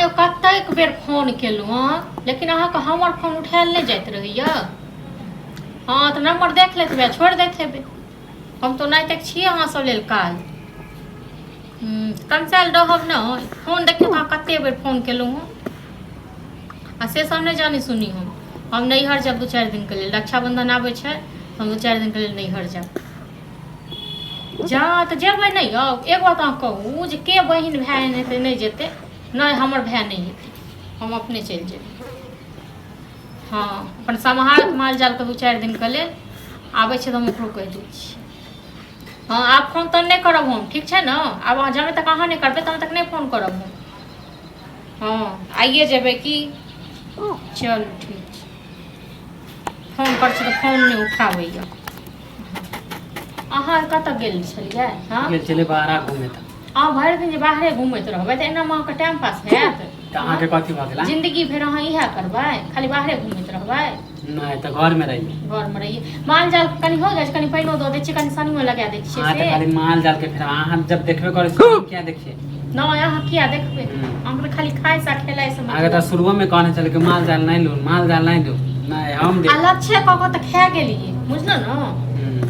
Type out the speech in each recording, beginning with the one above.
आँय यौ कतेक बेर फोन केलहुँ हँ लेकिन अहाँके हमर फोन उठायल नहि जाइत रहैया। हँ तऽ नम्बर देख लैत हेबै आ छोड़ि दैत हेबै। हम तऽ ओनाहिते छियै अहाँ सब लेल काल। तमसायल रहब नहि। फोन देखियौ तऽ अहाँ कतेक बेर फोन केलहुँ हँ आ से सब नहि जानी सुनी हम। हम नैहर जायब 2-4 दिनके लेल, रक्षाबंधन आबै छै तऽ हम 2-4 दिनके लेल नैहर जायब। जा तऽ जेबै नहि यौ। एक बात अहाँ कहू जे के बहिन भाय एहन हेतै नहि जेतै? नहि हमर भाय नहि जेतै, हम अपने चलि जेबै। हँ अपन सम्हारत माल जालके 2-4 दिनके लेल आबै छै तऽ हम ओकरो कहि दै छियै। हँ आब फोन तोन नहि करब हम, ठीक छै ने? आब अहाँ जामे तक अहाँ नहि करबै तहन तक नहि फोन करब हम। हँ आइए जेबै की? चलू ठीक छै। फोन करै छी तऽ फोन नहि उठाबैए। अहाँ कतऽ गेल छलियै? हँ गेल छलियै बाहरा घूमे। तऽ अहाँ भरि दिन जे बाहरे घूमैत रहबै तऽ एनामे अहाँके टाइम पास हैत? तऽ अहाँके कथी भऽ गेल? जिंदगी भरि अहाँ इएह करबै, खाली बाहरे घूमैत रहबै? नहि तऽ घरमे रहियै। घरमे रहियै, माल जाल कनि हो जाइ छै, कनि पानिओ दऽ दै छियै, कनि सनियो लगा दै छियै। अहाँ तऽ से खाली माल जाल के फेर अहाँ जब देखबे करै छी हम किया देखियै? नहि अहाँ किया देखबै? अहाँके तऽ खाली खाइ से खेलाइ से अहाँके तऽ मतलब। शुरुओमे कहने छलै कि माल जाल नहि लू, माल जाल नहि लू। नहि हम आ देख लच्छे कऽ कऽ तऽ खा गेलियै, बुझलहुँ ने?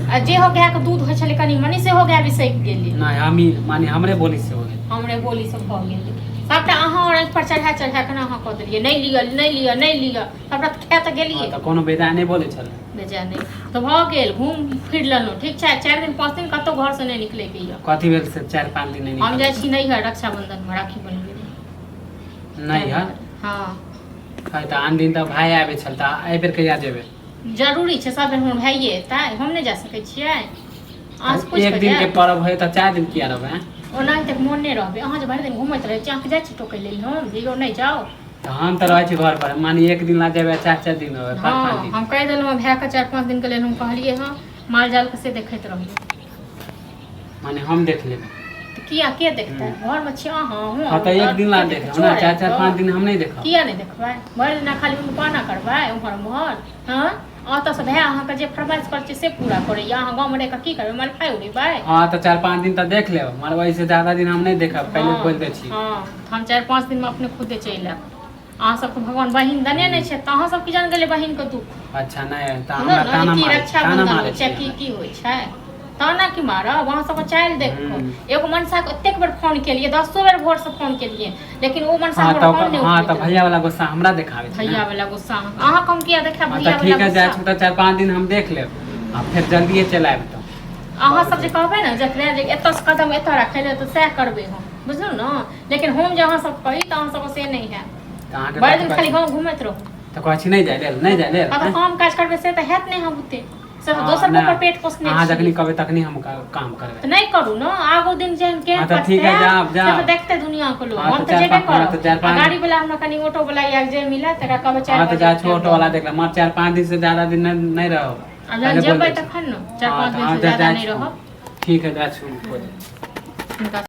आ जेहो गायके दूध होइ छलै कनि मनि सेहो गाय बिसकि गेलै। नहि हम ही माने हमरे बोली से हो गेल। हमरे बोली से भऽ गेलै सबटा। अहाँ और आँखि पर चढ़ा चढ़ा कऽ ने अहाँ कऽ देलियै, नहि लिअ, नहि लिअ, नहि लिअ। सबटा तऽ खा तऽ गेलियै। हँ तऽ कोनो बेजाय नहि बोलै छलै। बेजाय नहि तऽ भऽ गेल, घूम फिर लेलहुँ। ठीक छै, 4 दिन 5 दिन कतहु घरसँ नहि निकलैके यऽ। कथी भेल से 4-5 दिन नहि हम निकलबै? जाइ छी नैहर रक्षाबंधनमे राखी बन्हबै लए। नैहर? हँ। है तऽ आन दिन तऽ भाय आबै छल, तऽ एहि बेर कहिया जेबै? जरूरी छै सब बेर हमर भाइये एतै? हम नहि जा सकै छियै? अहाँ से पूछि एक कऽ दिन के जायब? पर्व है तऽ 4 दिन किया रहबै? ओनाहि तक मोन नहि रहबै। अहाँ जे भरि दिन घूमैत रहै छी, अहाँके जाइ छी टोकै लेल हम जे यौ नहि जाउ? तऽ हम तऽ रहै छी घर पर, माने एक दिन ला जेबै 4-4 दिन रहबै, 5-5 हँ दिन। हम कहि देलहुँ भायके 4-5 दिनके लेल हम कहलियै हँ, माल जालके से देखैत रहबै। माने हम देख लेबै। तऽ किया के देखतै? घरमे छी अहाँ हम। हँ तऽ एक आओर दिन ला के देखतै? देखब ने, चोर चारि आबि चारि पाँच कऽ दिन हम नहि देखब। किया नहि देखबै? भरि दिना खाली उनपाना करबै उम्हर उम्हर। हँ ओतऽसँ भाय अहाँके जे फरमाइश करै छै से पूरा करैया। अहाँ गाँवमे रहि कऽ की करबै? मलफाइ उड़ेबै? हँ तऽ 4-5 दिन तऽ देख लेब, मगर ओहिसँ ज्यादा दिन हम नहि देखब, पहिले हँ बोलि दै छी। हँ तऽ हम 4-5 दिनमे अपने खुदे चलि आयब। अहाँ सबके भगवान बहिन देने नहि छै तऽ अहाँ सब की जान गेलै बहिनके दुःख। अच्छा नहि तऽ बुझलहुँ हमरा ने ताना जे की मारै ताना रक्षाबंधन मारै होइ छै, छी की हमरा। की होइ छै। ताना की मारब अहाँ सबके चालि देख कऽ। एगो मनसाके एतेक बेर फोन केलियै, 10 बेर भोरसँ फोन केलियै, लेकिन ओ मनसा हँ हमर तऽ फोन नहि हँ उठबैत तऽ रहै। भैया वाला गुस्सा हमरा देखाबै छै ने। भैया वाला गुस्सा अहाँके हम किया देखायब? हँ भैया तऽ वाला ठीक है, जाइ गुस्सा छी तऽ 4-5 दिन हम देख लेब आ फेर जल्दिए चलि आयब तऽ अहाँ सब जे कहबै ने जकरा जे एतऽसँ कदम एतऽ राखै लए तऽ सएह करबै हम, बुझलहुँ ने? लेकिन हम जे अहाँ सब कही तऽ अहाँ सबके से नहि हैत। तऽ अहाँके भरि कथी दिन कहै खाली छी? गाँव घुमैत रहू। तऽ कहै छी नहि जाइ लेल, नहि जाइ लेल। हँ तऽ आँय? काम काज करबै से तऽ हैत नहि हम बुते, से तऽ हँ दोसर नहि पर पेट पोसने अहाँ छियै। जखनी कहबै तखनी हम काम करबै। तऽ नहि करू ने, आगू दिन जेहन हँ केहन तऽ ठीक है, पछतायब जाब से तऽ जाब। देखते दुनिया के लोग। हँ हम तऽ तऽ चारि जेबे पाँच हँ करब तऽ चारि आ पाँच गाड़ी वाला हमरा कनि ऑटो वाला या जे मिलत तकरा कहबै हँ 4 तऽ बजे जाइ छी उठाबि ऑटो वाला देब। देख लेब, मगर 4-5 दिन से ज्यादा दिन नहि नहि रहब, आ जहन पहिले बोल जेबै दै छी। तखन ने, चारि हँ पाँच तऽ दिन हँ से तऽ ज्यादा जाइ नहि छी हम। रहब। ठीक है, जाइ छी हम खोजै। हुनका